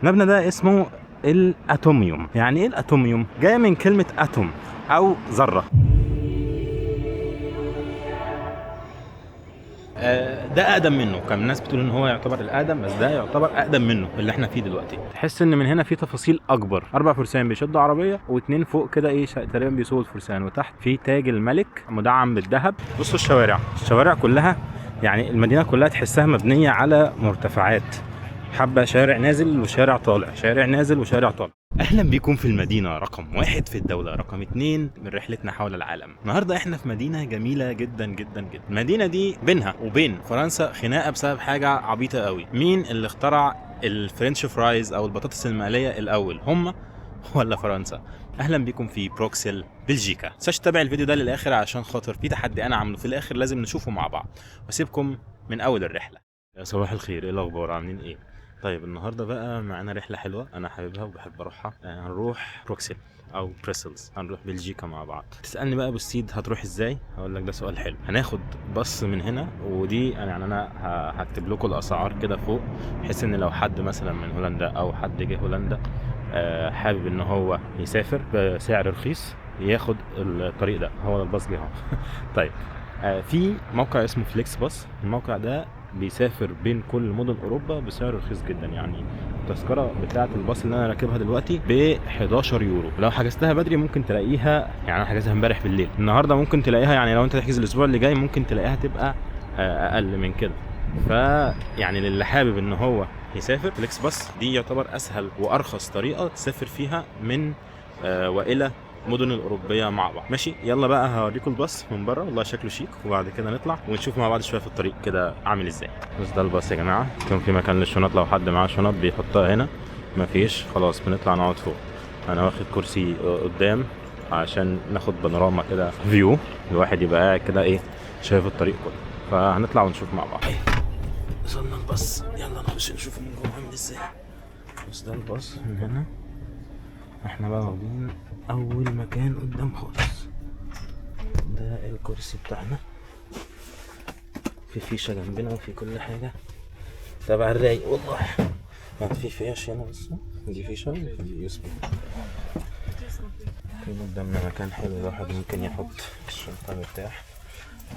المبنى ده اسمه الاتوميوم. يعني ايه الاتوميوم؟ جاي من كلمة atom او ذرة. ده اقدم منه، كان الناس بتقول ان هو يعتبر الاقدم، بس ده يعتبر اقدم منه اللي احنا فيه دلوقتي. تحس ان من هنا في تفاصيل اكبر. 4 فرسان بيشدوا عربية، واثنين فوق كده ايه تقريبا بيسوقوا الفرسان، وتحت في تاج الملك مدعم بالذهب. بصوا الشوارع، الشوارع كلها يعني المدينة كلها تحسها مبنية على مرتفعات، حبه شارع نازل وشارع طالع، شارع نازل وشارع طالع. اهلا بكم في المدينة رقم 1 في الدولة رقم 2 من رحلتنا حول العالم. النهارده احنا في مدينة جميلة جدا جدا جدا. المدينة دي بينها وبين فرنسا خناقه بسبب حاجة عبيطه قوي. مين اللي اخترع ال french fries او البطاطس المقليه الاول، هم ولا فرنسا؟ اهلا بكم في بروكسل بلجيكا. متنساش تتابع الفيديو ده للاخر عشان خاطر في تحدي انا عامله في الاخر لازم نشوفه مع بعض. واسيبكم من اول الرحلة. يا صباح الخير، ايه الاخبار، عاملين ايه؟ طيب النهارده بقى معانا رحله حلوة انا حاببها وبحب اروحها. هنروح بروكسل او Brussels، هنروح بلجيكا مع بعض. تسالني بقى ابو السيد هتروح ازاي؟ هقول لك ده سؤال حلو. هناخد باص من هنا، ودي يعني انا هكتب لكم الاسعار كده فوق، بحيث ان لو حد مثلا من هولندا او حد جه هولندا حابب ان هو يسافر بسعر رخيص ياخد الطريق ده. هو الباص جه اهو. طيب في موقع اسمه FlixBus، الموقع ده بيسافر بين كل مدن اوروبا بسعر رخيص جدا. يعني التذكرة بتاعه الباص اللي انا راكبها دلوقتي ب 11 يورو. لو حجزتها بدري ممكن تلاقيها، يعني انا حجزتها امبارح بالليل، النهارده ممكن تلاقيها، يعني لو انت تحجز الاسبوع اللي جاي ممكن تلاقيها تبقى اقل من كده. فيعني للي حابب ان هو يسافر، FlixBus دي يعتبر اسهل وارخص طريقه تسافر فيها من والى مدن الأوروبية مع بعض. ماشي، يلا بقى هوريكم الباص من بره، والله شكله شيك، وبعد كده نطلع ونشوف مع بعض شوية في الطريق كده عامل ازاي. بس ده الباص يا جماعة، كان في مكان للشنط، لو حد معاه شنط بيحطها هنا، مفيش خلاص بنطلع نقعد فوق. أنا واخد كرسي قدام عشان ناخد بانوراما كده view، الواحد يبقى قاعد كده ايه شايف الطريق كله. فهنطلع ونشوف مع بعض. وصلنا الباص، يلا نخش نشوف من جوه عامل ازاي. بس ده الباص من هنا، احنا بقى واخدين اول مكان قدام خالص. ده الكرسي بتاعنا، في فيشه جنبنا وفي كل حاجة تبع الرايق والله. يعني في فيش هنا، بس دي فيشه ودي USB. في قدامنا مكان حلو الواحد ممكن يحط الشنطة مرتاح،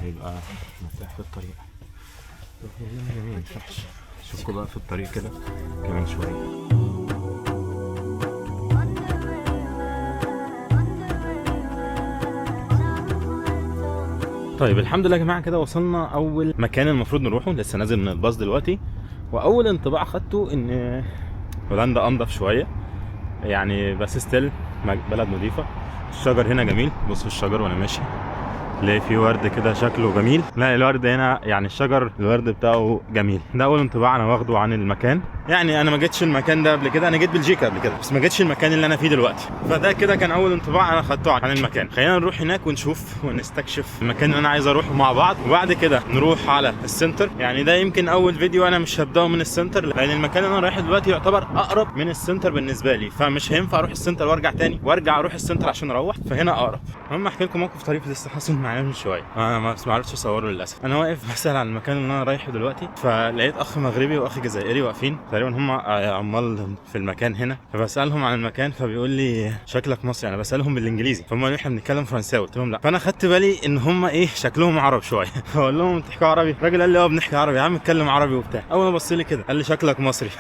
هيبقى مرتاح في الطريق. والله جميل مش وحش. اشوفكم بقى في الطريق كده كمان شوية. طيب الحمد لله يا جماعة كده وصلنا اول مكان المفروض نروحه. لسه نازل من الباص دلوقتي، واول انطباع خدته ان هولندا انضف شوية يعني، بس still بلد نظيفة. الشجر هنا جميل، بصوا الشجر وانا ماشي تلاقي في ورد كده شكله جميل. لا الورد هنا يعني الشجر الورد بتاعه جميل. ده اول انطباع انا واخده عن المكان. يعني انا ما جيتش المكان ده قبل كده، انا جيت بلجيكا قبل كده بس ما جيتش المكان اللي انا فيه دلوقتي. فده كده كان اول انطباع انا خدته عن المكان. خلينا نروح هناك ونشوف ونستكشف المكان اللي انا عايز اروحه مع بعض، وبعد كده نروح على ال center. يعني ده يمكن اول فيديو انا مش هبداه من ال center، لان المكان اللي انا رايحة دلوقتي يعتبر اقرب من ال center بالنسبة لي، فمش هينفع اروح ال center وارجع تاني وارجع اروح ال center عشان اروح، فهنا اقرب. المهم احكي لكم موقف طريف لسه حاصل معايا من شوية، انا ما عرفتش اصوره للاسف. انا واقف بسال عن المكان اللي انا رايحة دلوقتي، فلقيت اخ مغربي واخ جزائري واقفين تقريبا هم عمال في المكان هنا. فبسالهم عن المكان فبيقول لي شكلك مصري. انا بسالهم بالانجليزي، فهم قالوا احنا بنتكلم فرنساوي، قلت لهم لا. فانا خدت بالي ان هم ايه شكلهم عرب شوية، فاقول لهم بتحكوا عربي؟ الراجل قال لي اه بنحكي عربي. يا عم اتكلم عربي وبتاع. اول ما بص لي كده قال لي شكلك مصري.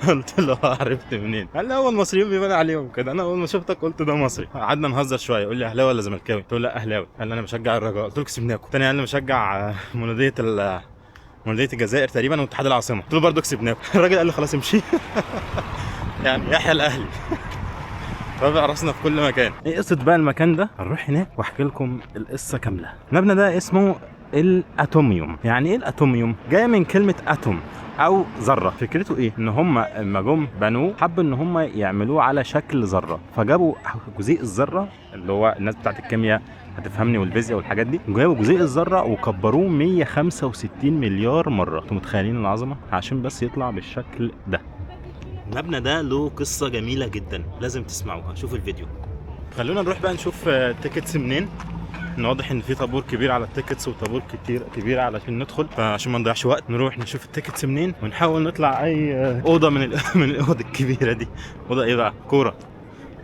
قلت له عرفت منين؟ قال لي هو المصريين بيبان عليهم كده، انا اول ما شفتك قلت ده مصري. قعدنا نهزر شوية، يقول لي اهلاوي ولا زملكاوي؟ قلت له لا اهلاوي. قال لي انا بشجع الرجاء، قلت له كسبناكم. تاني قال لي بشجع مولودية الجزائر تقريبا واتحاد العاصمة، قلت له برضه كسبناكم. الراجل قال لي خلاص امشي. يعني يحيى الاهلي رافع راسنا في كل مكان. ايه قصة بقى المكان ده؟ هنروح هناك واحكي لكم القصة كاملة. المبنى ده اسمه الاتوميوم. يعني ايه الاتوميوم؟ جاي من كلمة atom او ذره. فكرته ايه؟ ان هم لما جم بنوه حبوا ان هم يعملوه على شكل ذره، فجابوا جزيء الذرة اللي هو الناس بتاعت الكيمياء هتفهمني والفيزياء والحاجات دي، جابوا جزيء الذرة وكبروه 165 مليار مرة. انتوا متخيلين العظمة؟ عشان بس يطلع بالشكل ده. المبنى ده له قصة جميلة جدا لازم تسمعوها، شوفوا الفيديو. خلونا نروح بقى نشوف tickets منين. ان واضح ان في طابور كبير على ال tickets وطابور كتير كبير علشان ندخل، فعشان ما نضيعش وقت نروح نشوف ال tickets منين ونحاول نطلع اي اوضة من الاوض الكبيرة دي. اوضة ايه بقى؟ كوره.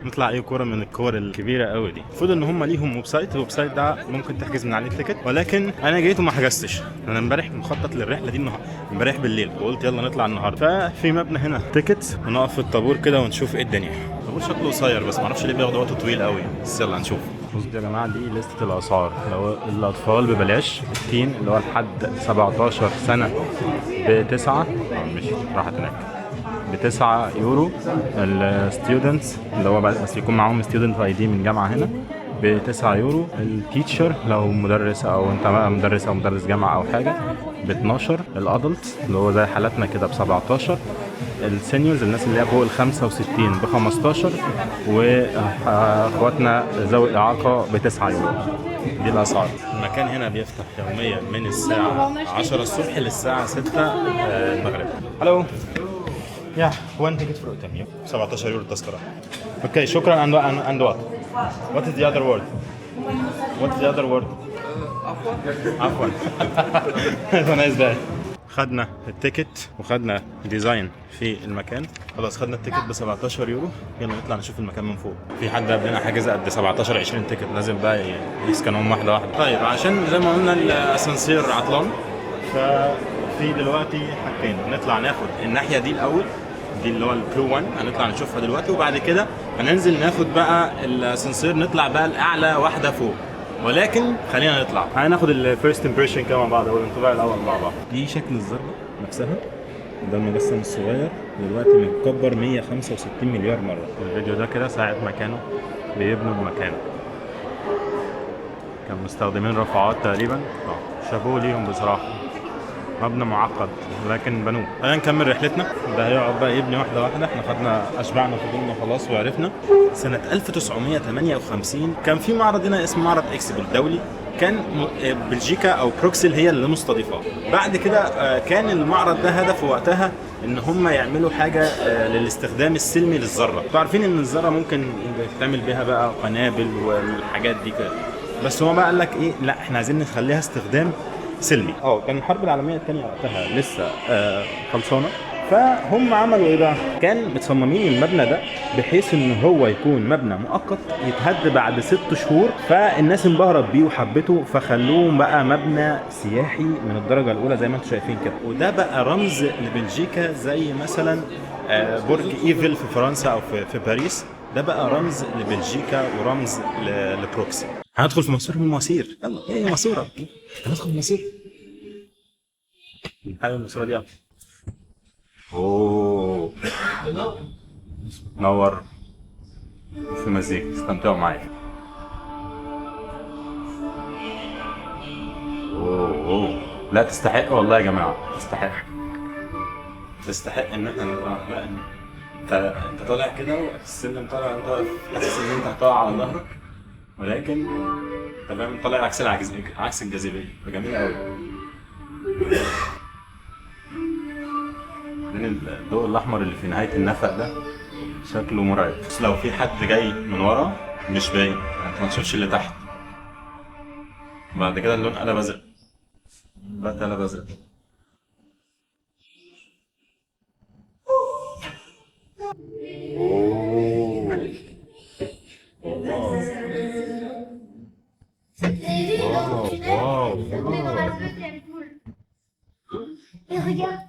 نطلع اي كورة من الكور الكبيرة قوي دي. المفروض ان هم ليهم website، ال website ده ممكن تحجز من عليه ال ticket، ولكن انا جيت وما حجزتش. انا امبارح مخطط للرحلة دي النهارده، امبارح بالليل، وقلت يلا نطلع النهارده. ففي مبنى هنا ticket، ونقف في الطابور كده ونشوف ايه الدنيا. الطابور شكله قصير بس معرفش ليه بياخد وقت طويل قوي، بس يلا نشوف. بصوا يا جماعه، دي لستة الاسعار. لو الاطفال ببلاش، ال teen اللي هو لحد 17 سنة ب9، مش راحت هناك، ب9 يورو. ال students اللي هو بس يكون معاهم student ID من جامعه هنا ب9 يورو. ال teacher لو مدرس او انت بقى مدرس او مدرس جامعه او حاجة ب 12. ال adult اللي هو زي حالاتنا كده ب 17. ال seniors الناس اللي هي فوق ال 65 ب 15، واخواتنا ذوي الاعاقة ب 9 يورو. دي الاسعار. المكان هنا بيفتح يوميا من الساعة 10 الصبح للساعة 6 المغرب. Hello. Yeah, one ticket for Utami. 17 يورو التذكرة. Okay, شكرا. And what? What is the other word? What is the other word? عفوا. عفوا. Have a nice day. خدنا ال ticket وخدنا design في المكان. خلاص خدنا ال ticket ب 17 يورو. يلا نطلع نشوف المكان من فوق. في حد قبلنا حاجز قد 17 20 ticket، لازم بقى يسكنهم واحدة واحده. طيب عشان زي ما قلنا الاسانسير عطلان، ففي دلوقتي حاجتين. نطلع ناخد الناحية دي الاول، دي اللي هو ال blue one، هنطلع نشوفها دلوقتي، وبعد كده هننزل ناخد بقى الاسانسير نطلع بقى الاعلى واحدة فوق. ولكن خلينا نطلع، هناخد ال first impression كده مع بعض او الانطباع الاول مع بعض. دي شكل الذرة نفسها، ده المجسم الصغير دلوقتي متكبر 165 مليار مرة. الفيديو ده كده ساعة ما كانوا بيبنوا المكان كانوا مستخدمين رافعات تقريبا. شابوه ليهم بصراحة، مبنى معقد لكن بنوه. خلينا نكمل رحلتنا. ده هيقعد بقى يبني واحدة واحده. احنا خدنا اشبعنا فضولنا خلاص وعرفنا. سنة 1958 كان في معرض هنا اسمه معرض اكسبو الدولي، كان بلجيكا او بروكسل هي اللي مستضيفاه. بعد كده كان المعرض ده هدفه وقتها ان هم يعملوا حاجة للاستخدام السلمي للذره. انتوا عارفين ان الذرة ممكن تعمل بيها بقى قنابل والحاجات دي كده، بس هو بقى قال لك ايه؟ لا، احنا عايزين نخليها استخدام سلمي. كان الحرب العالمية الثانية وقتها لسه خلصانه، فهم عملوا ايه بقى؟ كان متصممين المبنى ده بحيث ان هو يكون مبنى مؤقت يتهد بعد 6 شهور، فالناس انبهرت بيه وحبته، فخلوه بقى مبنى سياحي من الدرجة الاولى زي ما انتم شايفين كده. وده بقى رمز لبلجيكا، زي مثلا برج ايفل في فرنسا او في باريس. ده بقى رمز لبلجيكا ورمز لبروكسل. هندخل في ماسوره من المواسير. يلا، ايه ماسوره؟ هندخل في ماسوره. حلو الماسورة دي أوي. اوه، نور في مزيكا، استمتعوا معايا. اوه اوه، لا تستحق والله يا جماعه، تستحق، تستحق ان احنا نطلع. لا انت طالع كده السلم طالع، انت واقف حاسس ان انت هتقع على ظهرك، ولكن تمام طالع عكس العجز، عكس الجاذبيه. جميل قوي. لان الضوء الاحمر اللي في نهاية النفق ده شكله مرعب، بس لو في حد جاي من ورا مش باين، انت ما تشوفش اللي تحت. بعد كده اللون قلب ازرق، بقى قلب ازرق. اوه. Wow wow wow. Et regarde.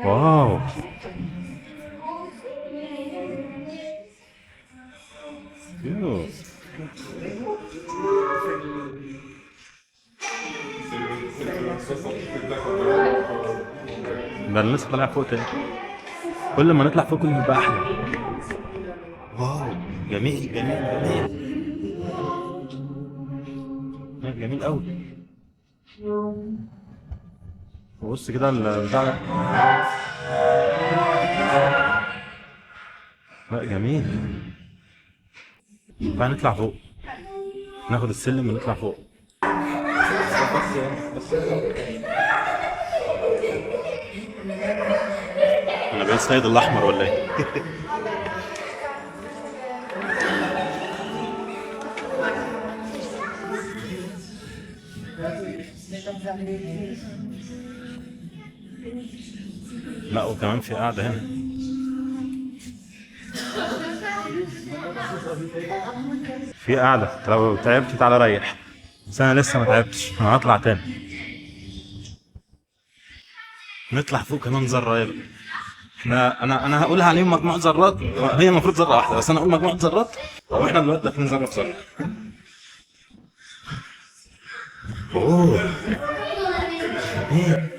Wow. يو. ده أنا لسه طالع فوق تاني. كل ما نطلع فوق كل ما يبقى احلى. Wow، جميل جميل جميل، جميل قوي. بص كده البتاع ده، لا جميل. تعال نطلع فوق، ناخد السلم ونطلع فوق. انا بقيت سيد الاحمر ولا ايه؟ لا وكمان في قاعدة هنا. في قاعدة لو تعبت تعالى ريح، بس أنا لسه ما تعبتش، أنا هطلع تاني. نطلع فوق كمان ذرة يبقى. احنا انا هقولها عليهم مجموعة ذرات، هي المفروض ذرة واحدة بس انا اقول مجموعة ذرات، واحنا دلوقتي داخلين ذرة في ذرة. اوه إيه؟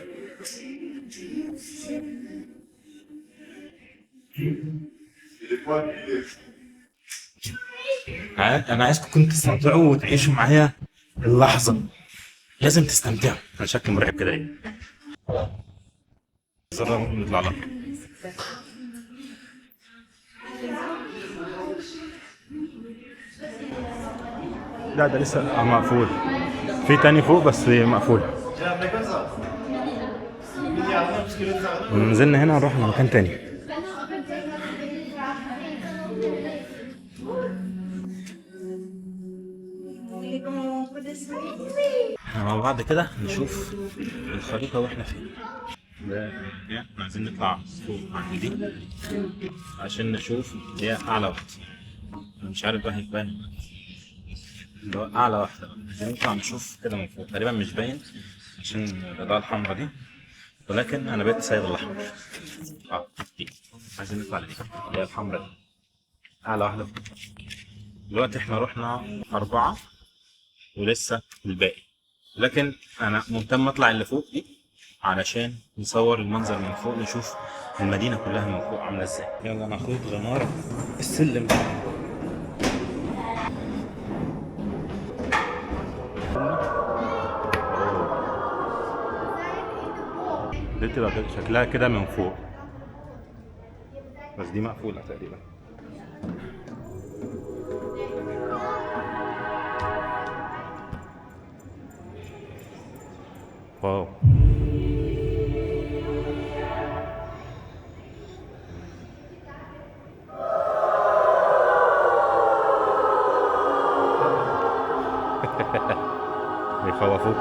انا عايزكم تستمتعوا وتعيشوا معايا اللحظة، لازم تستمتعوا. انا شكلي مرعب كده ليه؟ ذرة ممكن نطلع لها. لا ده لسه مقفول، في تاني فوق بس مقفول. نزلنا هنا نروح على مكان تاني. احنا مع بعض كده نشوف الخريطة واحنا فين. احنا عايزين نطلع فوق عند دي عشان نشوف هي أعلى واحدة. أنا مش عارف بقى هيبان اللي هو أعلى واحدة. عايزين نطلع نشوف كده من فوق، تقريبا مش باين عشان الإضاءة الحمراء دي، ولكن أنا بقيت سايب الأحمر. دي عايزين نطلع لدي اللي هي الحمراء دي، أعلى واحدة فوق. دلوقتي احنا رحنا 4 ولسه الباقي، لكن أنا مهتم أطلع اللي فوق دي علشان نصور المنظر من فوق، نشوف المدينة كلها من فوق عاملة ازاي. يلا ناخد غمار السلم. دي بتبقى شكلها كده من فوق، بس دي مقفولة تقريبا. واو، بيخوفوك.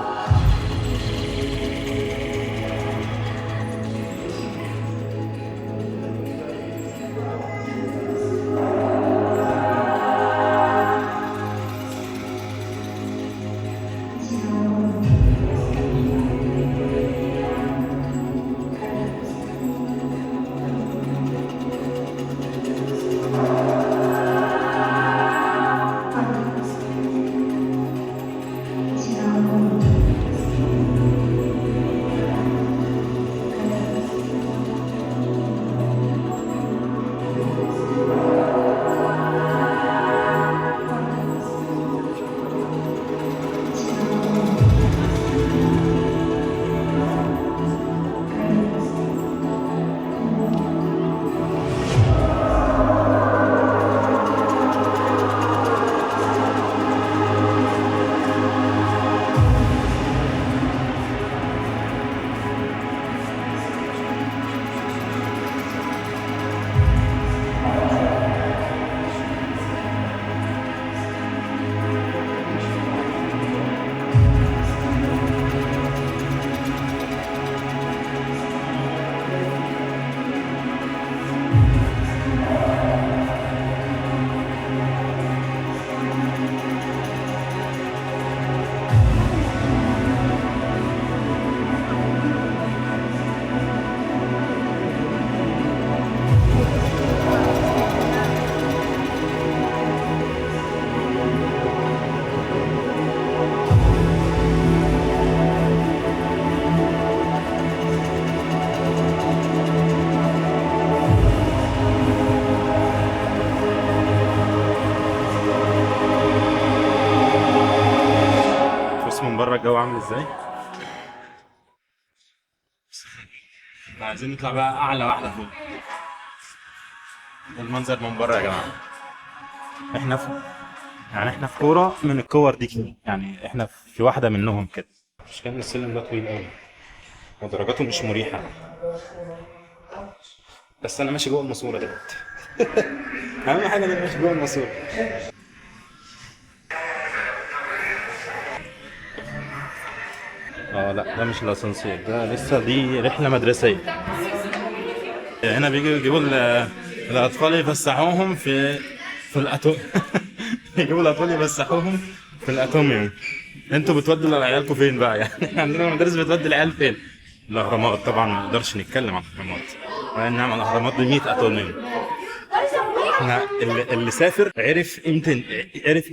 بره الجو عامل ازاي. احنا عايزين نطلع بقى اعلى واحدة فوق. ده المنظر من بره يا جماعة. احنا في يعني احنا في كورة من الكور دي كده، يعني احنا في واحدة منهم كده. مش كان السلم ده طويل قوي ودرجاته مش مريحه، بس انا ماشي جوه الماسورة دلوقتي. اهم حاجة انا ماشي جوه الماسورة. لا ده مش الاسانسير، ده لسه دي رحله مدرسيه. هنا بيجوا يجيبوا الاطفال يفسحوهم في الاتوم، يجيبوا الاطفال يفسحوهم في الاتوميوم. انتوا بتودوا عيالكم فين بقى يعني؟ احنا عندنا المدارس بتودي العيال فين؟ الاهرامات طبعا، ما نقدرش نتكلم عن الاهرامات، نعمل الاهرامات ب 100 اتوميوم. احنا اللي سافر عرف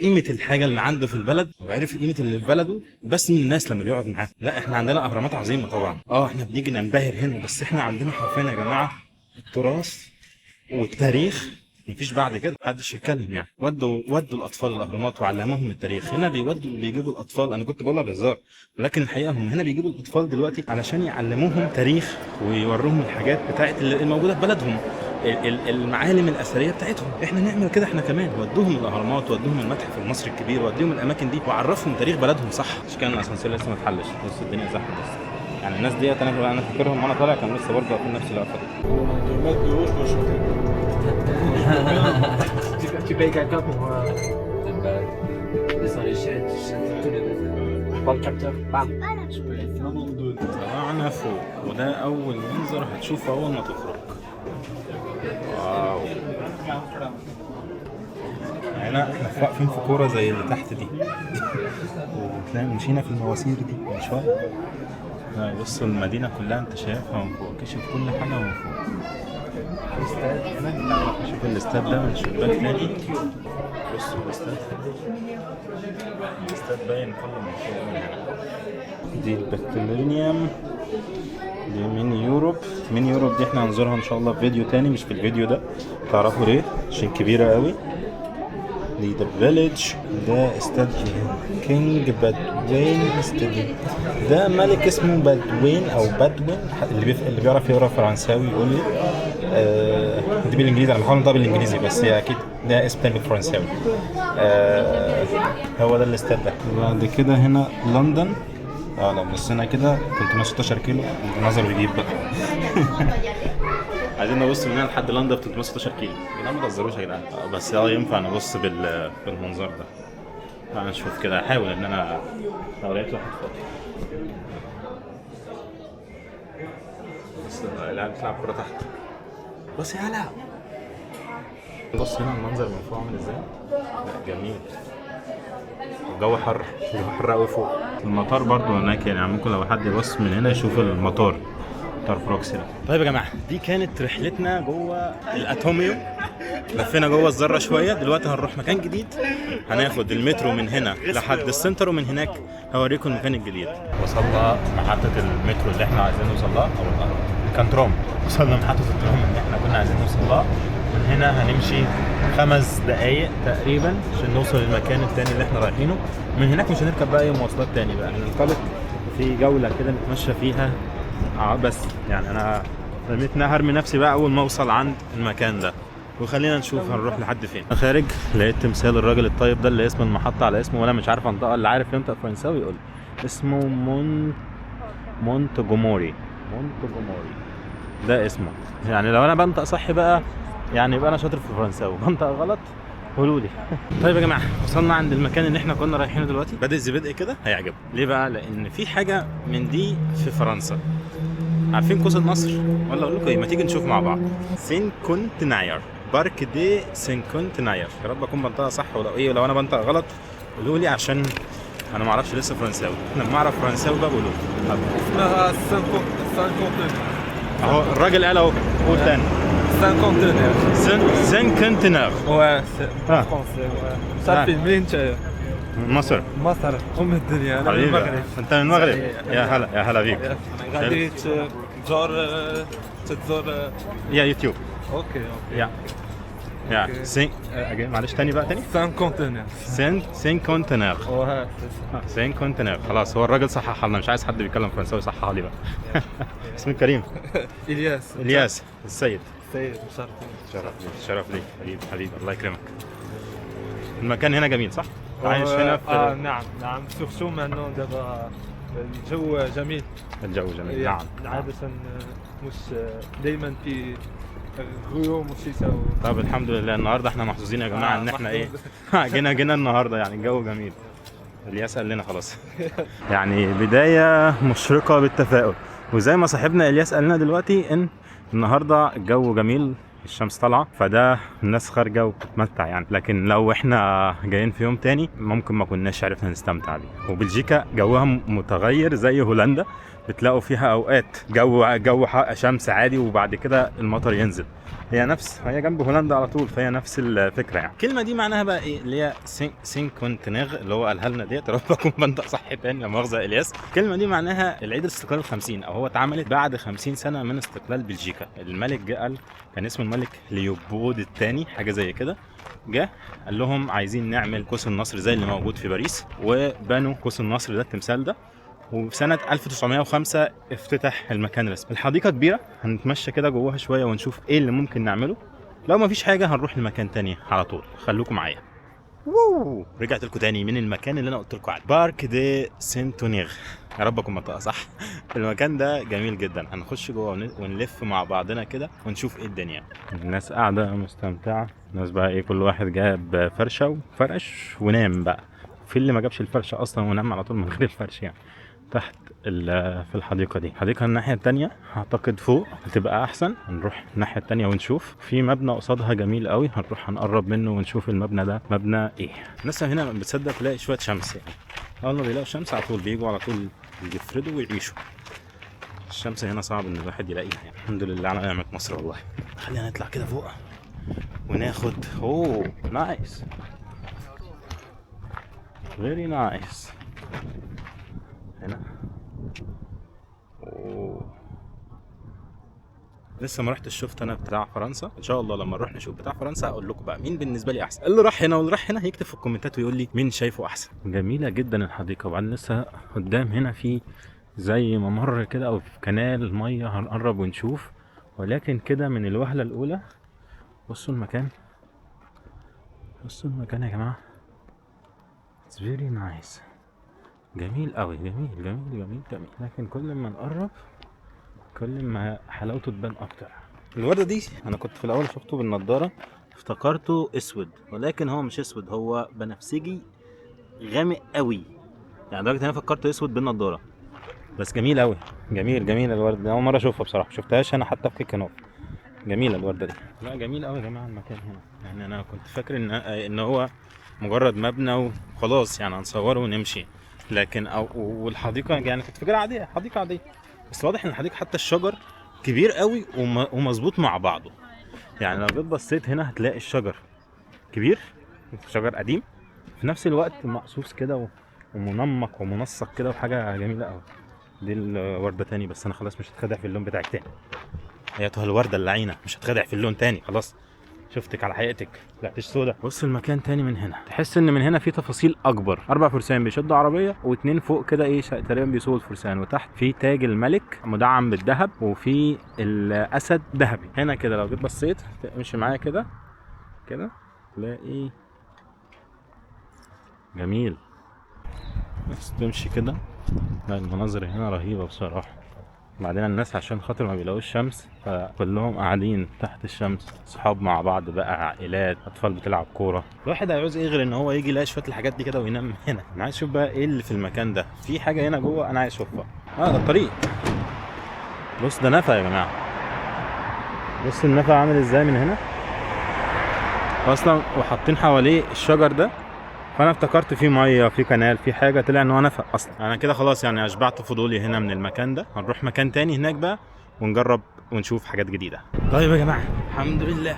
قيمة الحاجة اللي عنده في البلد، وعرف قيمة اللي في بلده بس من الناس لما بيقعد معاه. لا احنا عندنا اهرامات عظيمة طبعا، احنا بنيجي ننبهر هنا، بس احنا عندنا حرفيا يا جماعة التراث والتاريخ مفيش بعد كده، محدش يتكلم يعني. ودوا الاطفال الاهرامات وعلموهم التاريخ. هنا بيودوا بيجيبوا الاطفال، انا كنت بقولها بهزار ولكن الحقيقة هم هنا بيجيبوا الاطفال دلوقتي علشان يعلموهم تاريخ ويوروهم الحاجات بتاعت اللي الموجودة في بلدهم، المعالم الاثرية بتاعتهم. احنا نعمل كده احنا كمان، ودوهم الاهرامات، ودوهم المتحف المصري الكبير، وديهم الاماكن دي وعرفهم تاريخ بلدهم صح. مش كان الاسانسير لسه ما اتحلش، بص الدنيا زحمة بس يعني الناس ديت انا فاكرهم وانا طالع كانوا لسه برضه واقفين نفس الوقفة دي. 2 mètres de haut, je peux chanter. Tu payes quelqu'un pour descendre l'échelle, tu chantes tous les mètres. Je prends le capteur, bam. Je paye 92. طلعنا فوق وده اول منظر هتشوفه اول ما تخرج. wow، هنا احنا واقفين في كورة زي اللي تحت دي، وتلاقي مشينا في المواسير دي من شوية. لا، بص المدينة كلها انت شايفها من فوق، كشف كل حاجة من فوق. شوف الاستاد ده من شباك تاني. بص الاستاد، الاستاد باين كله من فوق من هنا. دي البكتيريوم، دي Mini Europe. Mini Europe دي احنا هنزورها ان شاء الله في فيديو تاني مش في الفيديو ده. تعرفوا ليه؟ عشان كبيرة قوي. دي the village. ده استاد King Baudouin Stadium. ده ملك اسمه بادوين او بادوين، اللي بيعرف يقرا فرنساوي يقول لي. دي بالانجليزي، انا بحاول انطقها بالانجليزي بس هي اكيد ده اسم تاني بالفرنساوي. هو ده الاستاد ده. بعد كده هنا لندن. لو بصينا كده 316 كيلو، النظر بيجيب بقى. عايزين نبص من هنا لحد لندن ب 316 كيلو. يا جدعان ما تهزروش يا جدعان. بس ينفع نبص بالمنظر ده. تعال نشوف كده، احاول ان انا لو لقيت واحد فاضي. بس العيال بتلعب كورة تحت. بص يا هلا، بص هنا المنظر من فوق عامل ازاي. لا جميل. الجو حر، الجو حر قوي فوق. المطار برضو هناك، يعني ممكن لو حد يبص من هنا يشوف المطار، مطار بروكسل. طيب يا جماعة، دي كانت رحلتنا جوه الاتوميوم، لفينا جوه الذرة شوية. دلوقتي هنروح مكان جديد، هناخد المترو من هنا لحد ال center، ومن هناك هوريكم المكان الجديد. وصلنا محطة المترو اللي احنا عايزين نوصل لها، او كان ترام. وصلنا محطة الترام اللي احنا كنا عايزين نوصل لها. من هنا هنمشي 5 دقايق تقريبا عشان نوصل للمكان التاني اللي احنا رايحينه. من هناك مش هنركب بقى اي مواصلات تاني بقى، هننطلق في جولة كده نتمشى فيها. بس يعني انا رميت هرمي نفسي بقى اول ما اوصل عند المكان ده، وخلينا نشوف هنروح لحد فين. انا خارج لقيت تمثال الراجل الطيب ده اللي اسم المحطة على اسمه، وانا مش عارف انطقها، اللي عارف ينطق فرنساوي يقول اسمه مونتجوموري. مونتجوموري ده اسمه. يعني لو انا بنطق صح بقى يعني يبقى انا شاطر في الفرنساوي، بنطق غلط قولوا لي. طيب يا جماعة، وصلنا عند المكان اللي احنا كنا رايحينه دلوقتي. بادئ زي بدء كده هيعجبكم. ليه بقى؟ لان في حاجة من دي في فرنسا. عارفين قوس النصر؟ ولا اقول لكم ايه، ما تيجي نشوف مع بعض. Cinquantenaire، Parc du Cinquantenaire. يا رب اكون بنطقها صح، ولو ايه لو انا بنطق غلط قولوا لي عشان انا ما اعرفش لسه فرنساوي. لما اعرف فرنساوي بقى قولوا لي. اسمها Cinquantenaire. اهو الراجل قال اهو، قول تاني. Cinquantenaire. Cinquantenaire. Ouais, c'est français, ouais. مش عارفين منين انت؟ مصر. مصر ام الدنيا. انا من حبيبي المغرب. انت من المغرب؟ يا هلا يا هلا بيك. غادي تزور يا يوتيوب. okay okay. yeah cin معلش تاني بقى تاني. Cinquantenaire. Cinquantenaire. Ouais. Cinquantenaire. خلاص هو الراجل صحح لنا، مش عايز حد بيتكلم فرنساوي يصحح لي بقى. اسمك كريم؟ الياس. الياس السيد. السيد، مشرفين. شرف لي، شرف لي حبيبي، حبيبي الله يكرمك. المكان هنا جميل صح؟ عايش هنا في نعم نعم، surtout maintenant دابا الجو جميل. الجو جميل نعم. عادة مش دايما في غيوم وشتاء. طب الحمد لله النهارده احنا محظوظين يا جماعة ان احنا ايه جينا النهارده، يعني الجو جميل. الياس قال لنا خلاص. يعني بداية مشرقة بالتفاؤل، وزي ما صاحبنا الياس قال لنا دلوقتي ان النهارده الجو جميل، الشمس طالعه، فده الناس خارجه وبتتمتع يعني. لكن لو احنا جايين في يوم تاني ممكن ما كناش عرفنا نستمتع بيه. وبلجيكا جوها متغير زي هولندا، بتلاقوا فيها اوقات جو شمس عادي وبعد كده المطر ينزل. هي جنب هولندا على طول، فهي نفس الفكرة يعني. الكلمة دي معناها بقى ايه؟ اللي هي cinquantenaire اللي هو قالها لنا ديت، يا رب اكون بنطق صح تاني لا مؤاخذة الياس. الكلمة دي معناها العيد الاستقلال 50، او هو اتعملت بعد 50 سنة من استقلال بلجيكا. الملك جه قال، كان اسمه الملك ليوبولد الثاني حاجة زي كده، جه قال لهم عايزين نعمل قوس النصر زي اللي موجود في باريس، وبنوا قوس النصر ده، التمثال ده. وفي سنة 1905 افتتح المكان رسمي. الحديقة كبيرة، هنتمشى كده جواها شوية ونشوف ايه اللي ممكن نعمله. لو مفيش حاجة هنروح لمكان تاني على طول، خلوكم معايا. ووو رجعت لكم تاني من المكان اللي انا قلت لكم عليه، Parc du Cinquantenaire. يا رب اكون منطقة صح. المكان ده جميل جدا، هنخش جوه ونلف مع بعضنا كده ونشوف ايه الدنيا. الناس قاعدة مستمتعة، الناس بقى ايه، كل واحد جاب فرشة وفرش ونام بقى. في اللي ما جابش الفرشة اصلا ونام على طول من غير الفرش يعني. تحت في الحديقة دي، الحديقة الناحية التانية اعتقد فوق هتبقى احسن. هنروح الناحية التانية ونشوف في مبنى قصادها جميل قوي، هنروح هنقرب منه ونشوف المبنى ده مبنى ايه. الناس هنا بتصدق تلاقي شوية شمس يعني، اول ما بيلاقوا شمس على طول بيجوا على طول يفردوا ويعيشوا. الشمس هنا صعب ان الواحد يلاقيها يعني. الحمد لله على نعمة مصر والله. خلينا نطلع كده فوق وناخد، oh nice، very nice هنا. أوه. لسه ما رحتش شفت انا بتاع فرنسا، ان شاء الله لما نروح نشوف بتاع فرنسا اقول لكم بقى مين بالنسبة لي احسن. اللي راح هنا واللي راح هنا هيكتب في الكومنتات ويقول لي مين شايفه احسن. جميلة جدا الحديقة. وبعدين لسه قدام هنا في زي ممر كده او في canal مية، هنقرب ونشوف. ولكن كده من الوهله الاولى بصوا المكان، بصوا المكان يا جماعة، it's very nice، جميل قوي، جميل جميل جميل جميل. لكن كل ما نقرب كل ما حلاوته تبان اكتر. الوردة دي انا كنت في الاول شفته بالنضارة افتكرته اسود، ولكن هو مش اسود، هو بنفسجي غامق قوي يعني، لدرجة ان انا فكرته اسود بالنضارة. بس جميل قوي، جميل جميل الوردة دي، اول مرة اشوفها بصراحة، شفتهاش انا حتى في كيكنوف. جميلة الوردة دي. لا جميل قوي يا جماعة المكان هنا يعني. انا كنت فاكر ان هو مجرد مبنى وخلاص يعني هنصوره ونمشي، لكن او والحديقه يعني كنت فاكرها عادية، حديقة عادية، بس واضح ان الحديقة حتى الشجر كبير قوي ومظبوط مع بعضه يعني. لو جيت بصيت هنا هتلاقي الشجر كبير، شجر قديم في نفس الوقت مقصوص كده ومنمق ومنسق كده، وحاجه جميلة قوي. دي الورده تاني، بس انا خلاص مش هتخدع في اللون بتاعك تاني. ايتها الورده اللعينه، مش هتخدع في اللون تاني خلاص، شفتك على حقيقتك، طلعتش سودا. بص المكان تاني من هنا، تحس ان من هنا في تفاصيل اكبر. 4 فرسان بيشدوا عربية، واثنين فوق كده ايه تقريبا بيسوقوا الفرسان، وتحت في تاج الملك مدعم بالذهب، وفي الاسد ذهبي. هنا كده لو جيت بصيت امشي معايا كده كده تلاقي جميل. بس تمشي كده، لا المناظر هنا رهيبة بصراحة. بعدين الناس عشان خاطر ما بيلاقوش شمس فكلهم قاعدين تحت الشمس، صحاب مع بعض بقى، عائلات، اطفال بتلعب كورة. الواحد هيعوز ايه غير ان هو يجي يلاقي شوية الحاجات دي كده وينام هنا. انا عايز اشوف بقى ايه اللي في المكان ده، في حاجة هنا جوه انا عايز اشوفها. ده الطريق. بص ده نفق يا جماعة، بص النفق عامل ازاي من هنا اصلا، وحاطين حواليه الشجر ده، فانا افتكرت في مية، في canal، في حاجة، طلع ان هو نفق اصلا. انا كده خلاص يعني اشبعت فضولي هنا من المكان ده، هنروح مكان تاني هناك بقى ونجرب ونشوف حاجات جديدة. طيب يا جماعة الحمد لله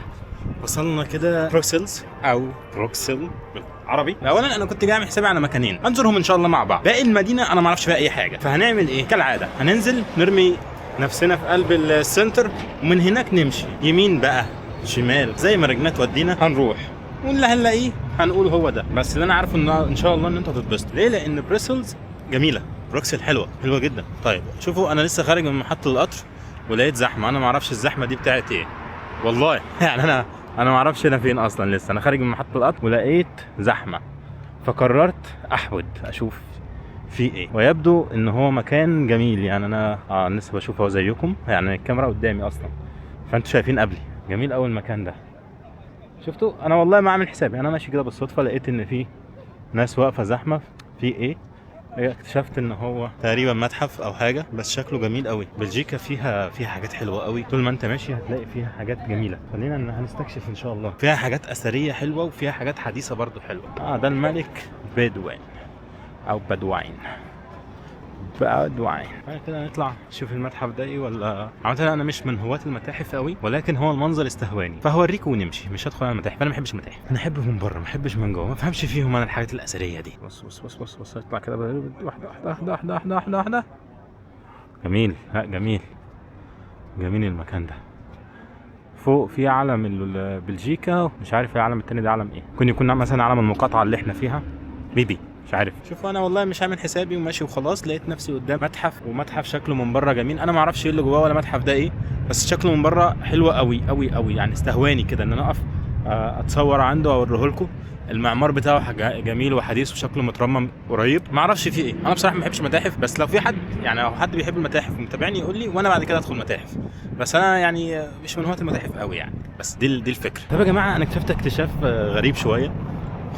وصلنا كده بروكسلز او بروكسل بالعربي. اولا انا كنت جاي اعمل حسابي على مكانين هنزورهم ان شاء الله مع بعض. باقي المدينة انا ما اعرفش فيها اي حاجة، فهنعمل ايه؟ كالعادة هننزل نرمي نفسنا في قلب ال center، ومن هناك نمشي يمين بقى شمال زي ما رجلنا تودينا هنروح، واللي هنلاقيه هنقول هو ده. بس اللي انا عارفه ان شاء الله ان انتوا هتتبسطوا. ليه؟ لان Brussels جميلة، بروكسل حلوة حلوة جدا. طيب شوفوا انا لسه خارج من محطة القطر ولقيت زحمة، انا ما اعرفش الزحمة دي بتاعت ايه والله. يعني انا ما اعرفش انا فين اصلا، لسه انا خارج من محطة القطر ولقيت زحمة، فقررت احود اشوف في ايه، ويبدو ان هو مكان جميل يعني. انا لسه بشوفه اهو زيكم يعني، الكاميرا قدامي اصلا فانتوا شايفين قبلي. جميل قوي المكان ده، شفتوا؟ انا والله ما عامل حسابي، انا ماشي كده بالصدفة لقيت ان في ناس واقفة زحمة، في ايه. اكتشفت ان هو تقريبا متحف او حاجة، بس شكله جميل قوي. بلجيكا فيها حاجات حلوة قوي، طول ما انت ماشي هتلاقي فيها حاجات جميلة. خلينا ان هنستكشف ان شاء الله. فيها حاجات اثرية حلوة وفيها حاجات حديثه برضو حلوة. ده الملك بيدوين او بدوين. بدوين. بعد كده نطلع نشوف المتحف ده ايه. ولا عامة انا مش من هواة المتاحف قوي، ولكن هو المنظر استهواني فهوريكم ونمشي. مش هدخل على المتاحف، انا ما بحبش المتاحف، انا احب من بره ما احبش من جوه، ما بفهمش فيهم انا الحاجات الاثرية دي. بص بص بص بص بص، اطلع كده واحدة واحدة واحدة واحدة واحدة واحدة واحدة. جميل، لا جميل جميل المكان ده. فوق في علم بلجيكا، مش عارف العلم التاني ده علم ايه، ممكن يكون مثلا علم المقاطعة اللي احنا فيها، maybe، مش عارف. شوفوا انا والله مش عامل حسابي وماشي وخلاص، لقيت نفسي قدام متحف، ومتحف شكله من بره جميل. انا ما اعرفش ايه اللي جواه ولا متحف ده ايه، بس شكله من بره حلو قوي قوي قوي، يعني استهواني كده ان انا اقف اتصور عنده واوريه لكم. المعمار بتاعه حاجة جميل وحديث وشكله مترمم قريب. ما اعرفش فيه ايه، انا بصراحة ما بحبش متاحف، بس لو في حد يعني لو حد بيحب المتاحف ومتابعني يقول لي، وانا بعد كده ادخل متاحف، بس انا يعني مش من هواة المتاحف قوي يعني، بس دي الفكرة. طب يا جماعة انا اكتشفت اكتشاف غريب شوية،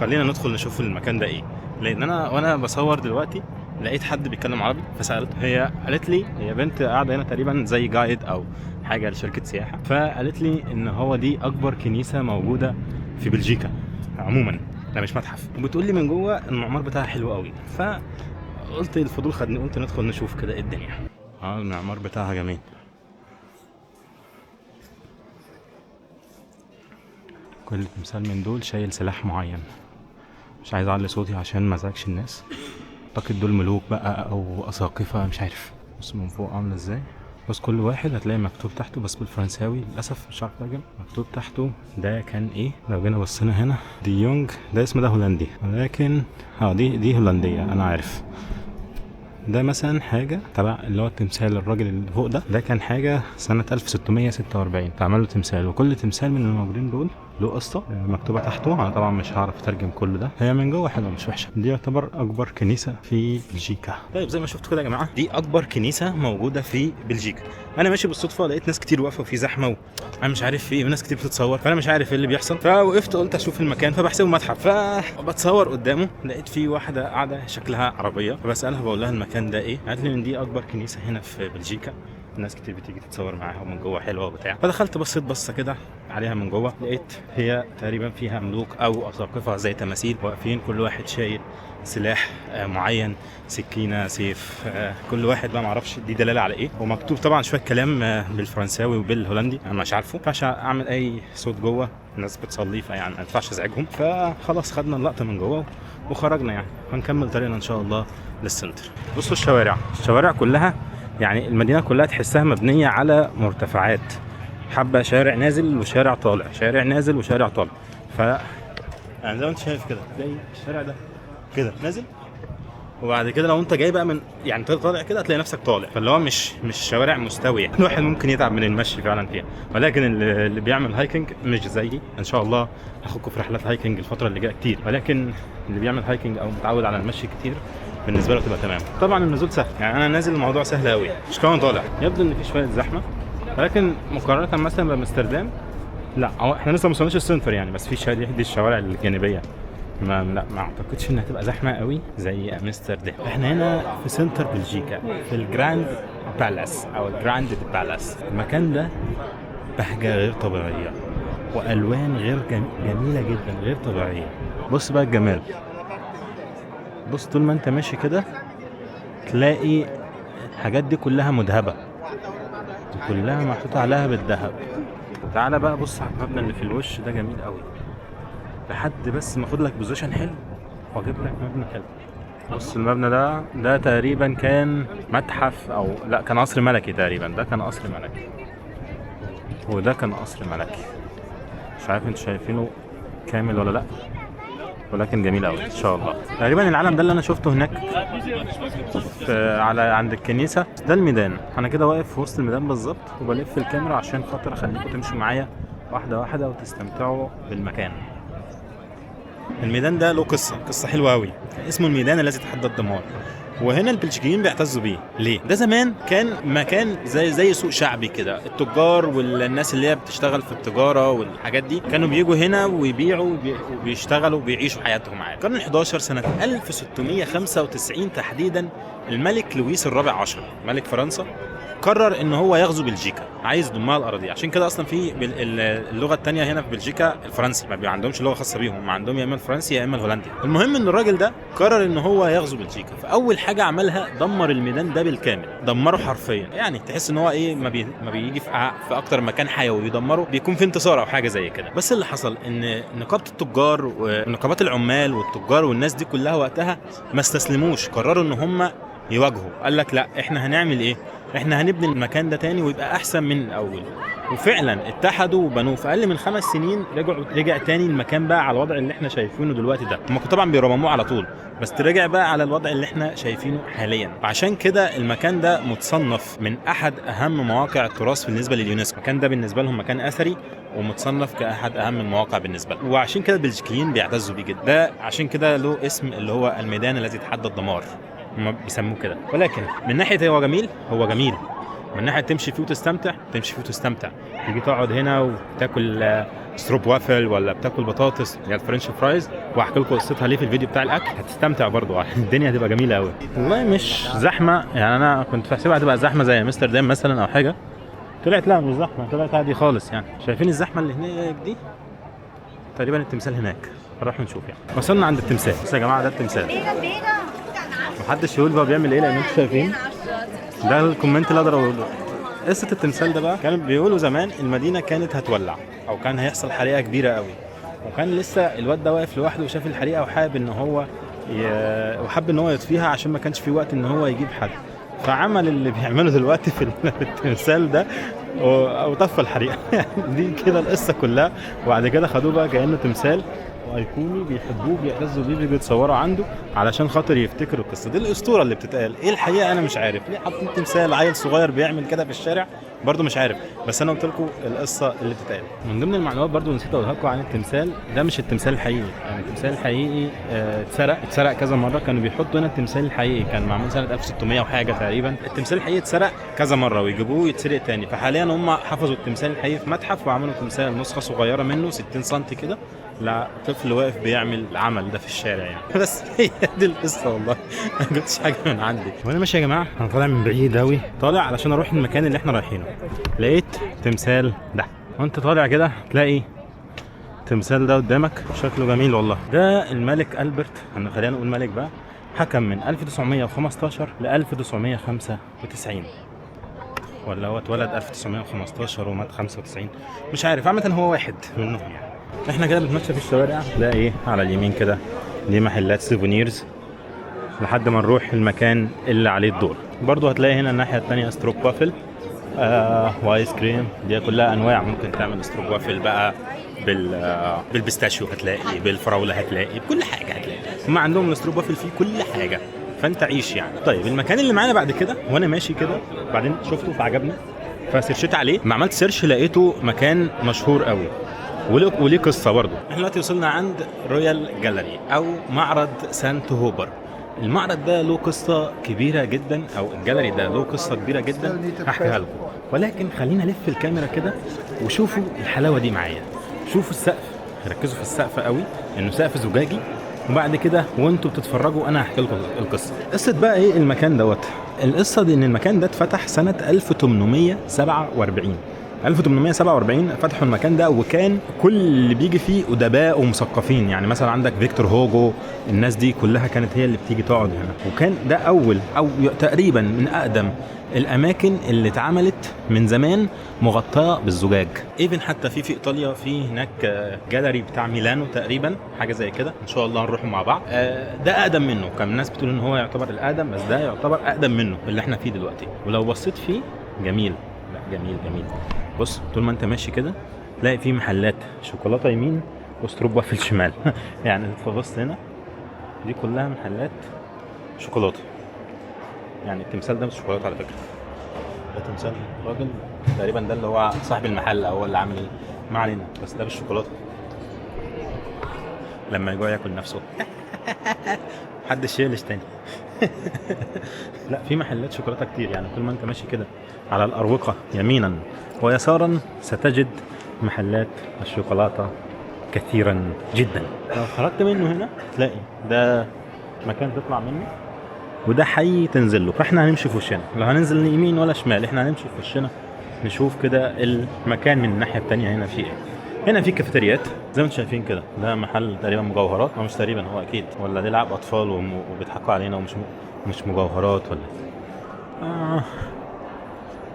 خلينا ندخل نشوف المكان ده ايه، لان انا وانا بصور دلوقتي لقيت حد بيتكلم عربي فسالته، هي قالت لي، هي بنت قاعدة هنا تقريبا زي guide او حاجة لشركة سياحة، فقالت لي ان هو دي اكبر كنيسة موجودة في بلجيكا عموما، ده مش متحف، وبتقول لي من جوه المعمار بتاعها حلو قوي، فقلت الفضول خدني، قلت ندخل نشوف كده ايه الدنيا. المعمار بتاعها جميل. كل تمثال من دول شايل سلاح معين، مش عايز اعلي صوتي عشان ما ازعجش الناس. اعتقد دول ملوك بقى او اساقفه، مش عارف. بص من فوق عامله ازاي، بس كل واحد هتلاقي مكتوب تحته بس بالفرنساوي للاسف مش عارف اترجم، مكتوب تحته ده كان ايه. لو جينا بصينا هنا دي يونج، ده اسم ده هولندي، ولكن دي هولندية انا عارف. ده مثلا حاجة تبع اللي هو التمثال الراجل اللي فوق ده، ده كان حاجة سنة 1646 اتعمل له تمثال، وكل تمثال من الموجودين دول له قصة مكتوبة تحته. انا طبعا مش هعرف اترجم كل ده. هي من جوه حلوة مش وحشة. دي يعتبر اكبر كنيسة في بلجيكا. طيب زي ما شفتوا كده يا جماعة، دي اكبر كنيسة موجودة في بلجيكا. انا ماشي بالصدفة لقيت ناس كتير واقفة وفي زحمة وانا مش عارف في ايه، وناس كتير بتتصور، فانا مش عارف ايه اللي بيحصل، فوقفت قلت اشوف المكان، فبحسبه متحف، فبتصور قدامه لقيت في واحدة قاعدة شكلها عربية، فبسالها بقول لها المكان ده ايه، قالت لي ان دي اكبر كنيسة هنا في بلجيكا، ناس كتير بتيجي تتصور معاها ومن جوه حلوة وبتاع. فدخلت بصيت بصة كده عليها من جوه، لقيت هي تقريبا فيها ملوك او اساقفه زي تماثيل واقفين، كل واحد شايل سلاح معين، سكينة، سيف، كل واحد بقى معرفش دي دلالة على ايه، ومكتوب طبعا شوية كلام بالفرنساوي وبالهولندي انا مش عارفه، ما ينفعش اعمل اي صوت جوه، الناس بتصلي فيعني ما ينفعش ازعجهم. فخلاص خدنا اللقطة من جوه وخرجنا، يعني هنكمل طريقنا ان شاء الله لل center. بصوا الشوارع، الشوارع كلها يعني المدينة كلها تحسها مبنية على مرتفعات، حبه شارع نازل وشارع طالع، شارع نازل وشارع طالع، ف يعني زي ما انت شايف كده تلاقي الشارع ده كده نازل، وبعد كده لو انت جاي بقى من يعني طالع كده هتلاقي نفسك طالع، فاللي هو مش شوارع مستوية، الواحد ممكن يتعب من المشي فعلا فيها، ولكن اللي بيعمل hiking مش زيي، ان شاء الله هاخدكم في رحلات hiking الفترة اللي جاية كتير، ولكن اللي بيعمل hiking او متعود على المشي كتير بالنسبة له تبقى تمام. طبعا النزول سهل، يعني انا نازل الموضوع سهل قوي، مش كمان طالع. يبدو ان في شوية زحمة، ولكن مقارنة مثلا بامستردام لا، هو احنا لسه ما وصلناش ال center يعني، بس في شارع دي الشوارع الجانبية ما اعتقدش انها تبقى زحمة قوي زي امستردام. احنا هنا في center بلجيكا، في ال Grand Palace او ال Grand Palace. المكان ده بهجة غير طبيعية والوان غير جميلة جدا غير طبيعية. بص بقى الجمال، بص طول ما انت ماشي كده تلاقي الحاجات دي كلها مذهبه وكلها محطوط عليها بالذهب. تعالى بقى بص على المبنى اللي في الوش ده، جميل قوي، لحد بس ما اخد لك position حلو واجيب لك مبنى حلو. بص المبنى ده تقريبا كان متحف او لا كان قصر ملكي تقريبا، ده كان قصر ملكي وده كان قصر ملكي، مش عارف انتوا شايفينه كامل ولا لا، ولكن جميل قوي ان شاء الله. تقريبا العلم ده اللي انا شفته هناك على عند الكنيسة ده الميدان. انا كده واقف في وسط الميدان بالظبط وبلف الكاميرا عشان خاطر اخليكم تمشوا معايا واحدة واحدة وتستمتعوا بالمكان. الميدان ده له قصة حلوة قوي، اسمه الميدان الذي تحدى الدمار. وهنا البلجيكيين بيعتزوا بيه. ليه؟ ده زمان كان مكان زي سوق شعبي كده، التجار والناس اللي هي بتشتغل في التجارة والحاجات دي كانوا بيجوا هنا ويبيعوا وبيشتغلوا وبيعيشوا حياتهم عادي. القرن ال11 سنة 1695 تحديدا، الملك لويس الرابع عشر ملك فرنسا قرر ان هو يغزو بلجيكا، عايز يضمها الارضي. عشان كده اصلا في اللغة الثانية هنا في بلجيكا الفرنسي، ما بيبقى عندهمش لغة خاصة بيهم، هم عندهم يا اما الفرنسي يا اما الهولندي. المهم ان الراجل ده قرر ان هو يغزو بلجيكا، فاول حاجة عملها دمر الميدان ده بالكامل، دمره حرفيا. يعني تحس ان هو ايه، ما بيجي في اكتر مكان حيوي يدمره بيكون في انتصار او حاجة زي كده. بس اللي حصل ان نقابة التجار ونقابات العمال والتجار والناس دي كلها وقتها ما استسلموش، قرروا ان هم يواجهوا. قال لك لا، احنا هنعمل ايه؟ احنا هنبني المكان ده تاني ويبقى احسن من الاول. وفعلا اتحدوا وبنوه في اقل من 5 سنين. رجع تاني المكان بقى على الوضع اللي احنا شايفينه دلوقتي ده. هم طبعا بيرمموه على طول، بس رجع بقى على الوضع اللي احنا شايفينه حاليا. عشان كده المكان ده متصنف من احد اهم مواقع التراث بالنسبة لليونسكو. المكان ده بالنسبة لهم مكان اثري ومتصنف كاحد اهم المواقع بالنسبة لهم، وعشان كده البلجيكيين بيعتزوا بيه جدا. ده عشان كده له اسم اللي هو الميدان الذي تحدى الدمار، هم بيسموه كده. ولكن من ناحية هو جميل، هو جميل من ناحية تمشي فيه وتستمتع، تمشي فيه وتستمتع. تيجي تقعد هنا وتاكل stroopwafel ولا بتاكل بطاطس يعني ال French fries، وهحكي لكم قصتها ليه في الفيديو بتاع الاكل، هتستمتع برضو. الدنيا هتبقى جميلة قوي والله، مش زحمة. يعني انا كنت في حسابها هتبقى زحمة زي امستردام مثلا او حاجة، طلعت لا مش زحمة، طلعت عادي خالص. يعني شايفين الزحمة اللي هناك دي؟ تقريبا التمثال هناك، نروح نشوف. يعني وصلنا عند التمثال. بس يا جماعة ده التمثال، محدش يقول بقى بيعمل ايه، لان انتوا شايفين ده ال comment اللي اقدر اقوله. قصة التمثال ده بقى، كانوا بيقولوا زمان المدينة كانت هتولع او كان هيحصل حريقة كبيرة قوي، وكان لسه الواد ده واقف لوحده وشاف الحريقه وحاب ان هو وحب ان هو يطفيها عشان ما كانش في وقت ان هو يجيب حد، فعمل اللي بيعمله دلوقتي في التمثال ده وطفى الحريقه. دي كده القصة كلها. وبعد كده خدوه بقى كانه تمثال وايقوني، بيحبوه بيعتزوا بيه، بيجوا يتصوروا عنده علشان خاطر يفتكروا القصة دي. الاسطورة اللي بتتقال ايه الحقيقة انا مش عارف ليه حاطين تمثال عيل صغير بيعمل كده في الشارع، برده مش عارف، بس انا قلت لكم القصة اللي بتتقال. من ضمن المعلومات برده نسيت اقولها لكم عن التمثال ده، مش التمثال الحقيقي. يعني التمثال الحقيقي اتسرق كذا مرة. كانوا بيحطوا هنا التمثال الحقيقي، كان معمول سنة 1600 وحاجه تقريبا. التمثال الحقيقي اتسرق كذا مرة ويجيبوه يتسرق تاني، فحاليا هم حفظوا التمثال الحقيقي في متحف وعملوا تمثال نسخه صغيرة منه 60 سم كده لطفل واقف بيعمل العمل ده في الشارع يعني. بس هي دي القصة والله، ما جبتش حاجة من عندي. وانا ماشي يا جماعة، انا طالع من بعيد قوي، طالع علشان اروح المكان اللي احنا رايحينه، لقيت تمثال ده. وانت طالع كده تلاقي التمثال ده قدامك، شكله جميل والله. ده الملك البرت، خلينا نقول ملك بقى، حكم من 1915 ل 1995، ولا هو اتولد 1915 ومات 95 مش عارف. عامة هو واحد منهم يعني. احنا كده بنتمشى في الشوارع، تلاقي ايه على اليمين كده دي محلات souvenirs لحد ما نروح المكان اللي عليه الدور. برضو هتلاقي هنا الناحية التانية stroopwafel و ice cream، دي كلها انواع. ممكن تعمل stroopwafel بقى بال pistachio هتلاقي، بالفراولة هتلاقي، بكل حاجة هتلاقي. هم عندهم ال stroopwafel فيه كل حاجة، فانت عيش يعني. طيب المكان اللي معانا بعد كده، وانا ماشي كده بعدين شفته فعجبني فسيرشت عليه، ما عملت search لقيته مكان مشهور قوي وليه قصة برضه. احنا دلوقتي وصلنا عند Royal Gallery او معرض سانت هوبر. المعرض ده له قصة كبيرة جدا، او الجاليري ده له قصة كبيرة جدا هحكيها لكم، ولكن خلينا نلف الكاميرا كده وشوفوا الحلاوة دي معايا. شوفوا السقف، ركزوا في السقف قوي انه سقف زجاجي، وبعد كده وانتوا بتتفرجوا انا هحكي لكم القصة. قصة بقى ايه المكان دوت؟ القصة دي ان المكان ده اتفتح سنة 1847. 1847 فتحوا المكان ده، وكان كل اللي بيجي فيه ادباء ومثقفين. يعني مثلا عندك فيكتور هوجو، الناس دي كلها كانت هي اللي بتيجي تقعد هنا. وكان ده اول او تقريبا من اقدم الاماكن اللي اتعملت من زمان مغطاة بالزجاج. even حتى في ايطاليا في هناك جاليري بتاع ميلانو تقريبا، حاجة زي كده، ان شاء الله نروحه مع بعض. ده اقدم منه، كان الناس بتقول ان هو يعتبر الاقدم، بس ده يعتبر اقدم منه اللي احنا فيه دلوقتي. ولو بصيت فيه جميل، لا جميل جميل. بص طول ما انت ماشي كده تلاقي في محلات شوكولاتة يمين و stroopwafel شمال. يعني تبص هنا دي كلها محلات شوكولاتة. يعني التمثال ده مش شوكولاتة على فكرة، ده تمثال راجل تقريبا، ده اللي هو صاحب المحل او هو اللي عامل، ما علينا، بس ده بالشوكولاته. لما يجوع ياكل نفسه. محدش يقلش تاني. لا في محلات شوكولاتة كتير، يعني طول ما انت ماشي كده على الاروقه يمينا ويسارا ستجد محلات الشوكولاتة كثيرا جدا. لو خرجت منه هنا تلاقي ده مكان تطلع منه وده حي تنزل له، فاحنا هنمشي في وشنا، لا هننزل يمين ولا شمال، احنا هنمشي في وشنا نشوف كده المكان من الناحية التانية هنا فيه ايه. هنا في كافيتريات زي ما انتم شايفين كده، ده محل تقريبا مجوهرات، او مش تقريبا هو اكيد، ولا دي لعب اطفال وبيضحكوا علينا ومش مش مجوهرات ولا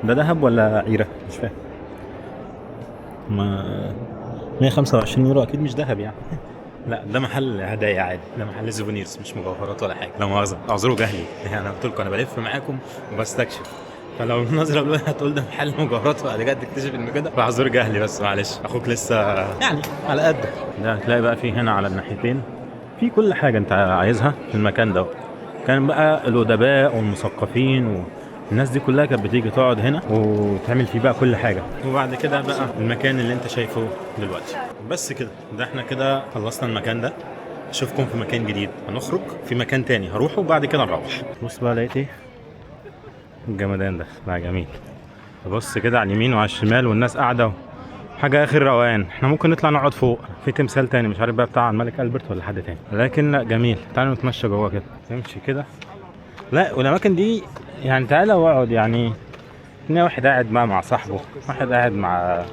ده ذهب ولا عيره مش فاهم. ما 125 يورو اكيد مش ذهب يعني. لا ده محل هدايا عادي، ده محل souvenirs مش مجوهرات ولا حاجة. لا مؤاخذة اعذروا جهلي، يعني انا قلت لكم انا بلف معاكم وبستكشف، فلو النظرة الاولى هتقول ده محل مجوهرات وبعد كده تكتشف انه كده، فاعذروا جهلي بس معلش، اخوك لسه يعني على قده. ده هتلاقي بقى في هنا على الناحيتين في كل حاجة انت عايزها في المكان ده. كان بقى الادباء والمثقفين والناس دي كلها كانت بتيجي تقعد هنا وتعمل فيه بقى كل حاجة. وبعد كده بقى المكان اللي انت شايفه دلوقتي. بس كده، ده احنا كده خلصنا المكان ده. اشوفكم في مكان جديد، هنخرج في مكان تاني هروحه وبعد كده نروح. بص بقى لقيت ايه الجمدان ده، لا جميل. بص كده على اليمين وعلى الشمال والناس قاعدة حاجة اخر روقان. احنا ممكن نطلع نقعد فوق في تمثال تاني مش عارف بقى بتاع الملك البرت ولا حد تاني، لكن لا جميل. تعالوا نتمشى جوه كده، تمشي كده. لا والاماكن دي يعني تعالى واقعد، يعني تلاقي واحد قاعد بقى مع صاحبه، واحد قاعد مع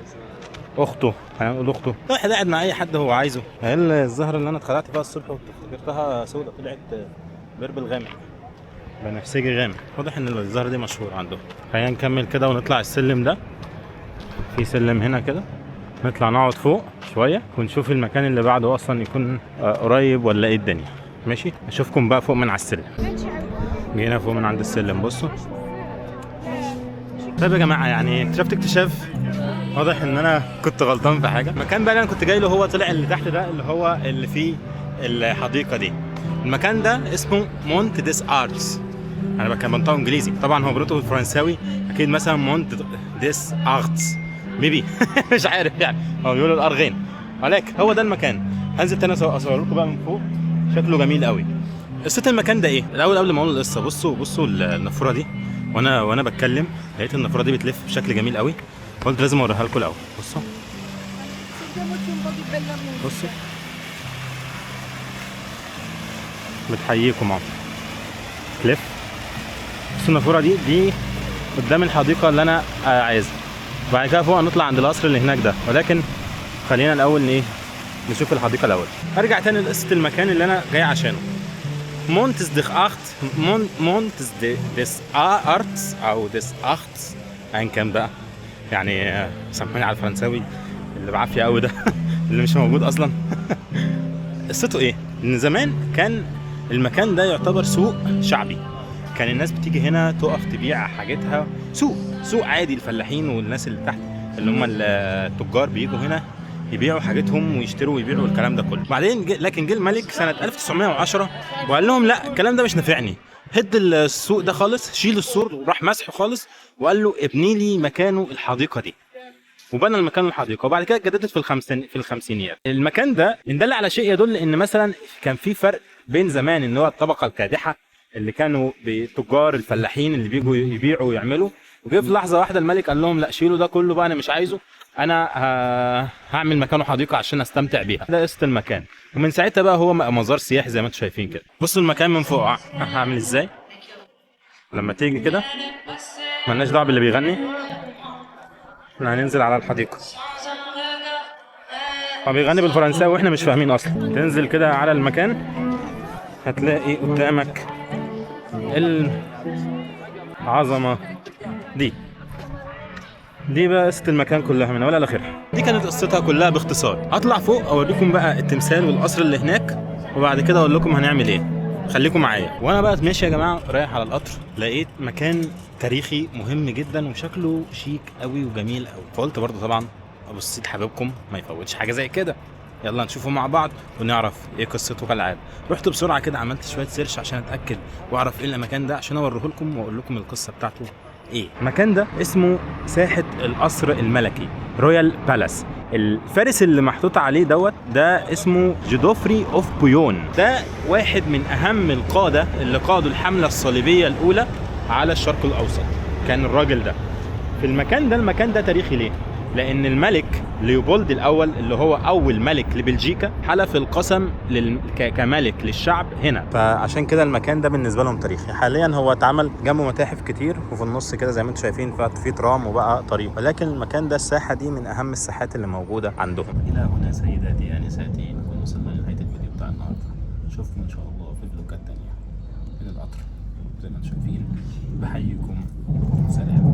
اخته، هنقول اخته، واحد قاعد مع اي حد هو عايزه. هل الزهرة اللي انا اتخدعت فيها الصبح وافتكرتها سودا طلعت purple غامق، بنفسجي غامق. واضح ان الزهرة دي مشهورة عندهم. خلينا نكمل كده ونطلع السلم ده، في سلم هنا كده نطلع نقعد فوق شوية ونشوف المكان اللي بعده اصلا يكون قريب ولا ايه الدنيا. ماشي، اشوفكم بقى فوق من على السلم. جينا فوق من عند السلم، بصوا. طيب يا جماعة، يعني اكتشفت اكتشاف واضح ان انا كنت غلطان في حاجة. المكان بقى اللي انا كنت جاي له هو طلع اللي تحت ده، اللي هو اللي فيه الحديقة دي. المكان ده اسمه Mont des Arts. انا بقى كان بنطقه انجليزي طبعا، هو بنطقه بالفرنساوي اكيد، مثلا Mont des Arts maybe مش عارف يعني، هو بيقولوا الارغين، ولكن هو ده المكان. هنزل تاني اصور لكم بقى من فوق، شكله جميل قوي. قصة المكان ده ايه الاول قبل ما اقول القصة؟ بصوا النافوره دي، وانا بتكلم لقيت النافوره دي بتلف بشكل جميل قوي، قلت لازم اوريها لكم الاول. بصوا بصوا بتحييكم اهو، تلف. بصوا النافوره دي قدام الحديقة اللي انا عايزها. وبعد كده فوق هنطلع عند القصر اللي هناك ده، ولكن خلينا الاول ايه نشوف الحديقة الاول. ارجع تاني لقصة المكان اللي انا جاي عشانه، Mont des Arts، Mont des Arts او des Arts ايا كان بقى، يعني سامحوني على الفرنساوي اللي بعافية قوي ده اللي مش موجود اصلا. قصته ايه؟ ان زمان كان المكان ده يعتبر سوق شعبي، كان الناس بتيجي هنا تقف تبيع حاجتها، سوق عادي، الفلاحين والناس اللي تحت اللي هم التجار بيجوا هنا يبيعوا حاجتهم ويشتروا ويبيعوا الكلام ده كله. بعدين لكن جه الملك سنة 1910 وقال لهم لا الكلام ده مش نافعني، هد السوق ده خالص، شيل السور، وراح مسحه خالص وقال له ابني لي مكانه الحديقة دي، وبنى المكان الحديقة. وبعد كده اتجددت في الخمسينيات. المكان ده ان دل على شيء يدل ان مثلا كان في فرق بين زمان ان هو الطبقة الكادحه اللي كانوا بالتجار الفلاحين اللي بيجوا يبيعوا ويعملوا، وجه في لحظة واحدة الملك قال لهم لا شيلوا ده كله بقى، انا مش عايزه، انا هعمل مكانه حديقة عشان استمتع بيها. ده قصة المكان، ومن ساعتها بقى هو مزار سياحي زي ما انتم شايفين كده. بصوا المكان من فوق هعمل ازاي لما تيجي كده، مالناش دعوه باللي بيغني، احنا هننزل على الحديقة. هو بيغني بالفرنساوي واحنا مش فاهمين اصلا. تنزل كده على المكان هتلاقي قدامك العظمة دي. دي بقى قصة المكان كلها من اولها لاخرها. دي كانت قصتها كلها باختصار. هطلع فوق اوريكم بقى التمثال والقصر اللي هناك، وبعد كده اقول لكم هنعمل ايه. خليكم معايا. وانا بقى ماشي يا جماعة رايح على القطر، لقيت مكان تاريخي مهم جدا وشكله شيك قوي وجميل قوي، فقلت برضه طبعا ابو السيد حبيبكم ما يفوتش حاجة زي كده، يلا نشوفه مع بعض ونعرف ايه قصته كالعادة. رحت بسرعة كده عملت شوية search عشان اتاكد واعرف ايه المكان ده عشان اوريه لكم واقول لكم القصة بتاعته ايه. المكان ده اسمه ساحة القصر الملكي، Royal Palace. الفارس اللي محطوط عليه دوت ده اسمه جودفري of بويون. ده واحد من اهم القادة اللي قادوا الحملة الصليبية الاولى على الشرق الاوسط. كان الراجل ده في المكان ده. المكان ده تاريخي ليه؟ لان الملك ليوبولد الاول اللي هو اول ملك لبلجيكا حلف القسم كملك للشعب هنا، فعشان كده المكان ده بالنسبة لهم تاريخي. حاليا هو اتعمل جنبه متاحف كتير، وفي النص كده زي ما انتم شايفين في ترام وبقى طريق، ولكن المكان ده الساحة دي من اهم الساحات اللي موجودة عندهم. الى هنا سيداتي انساتي نكون وصلنا لنهاية الفيديو بتاع النهارده. نشوفكم ان شاء الله في فلوجات تانية من القطر. زي ما انتم شايفين بحييكم، سلام.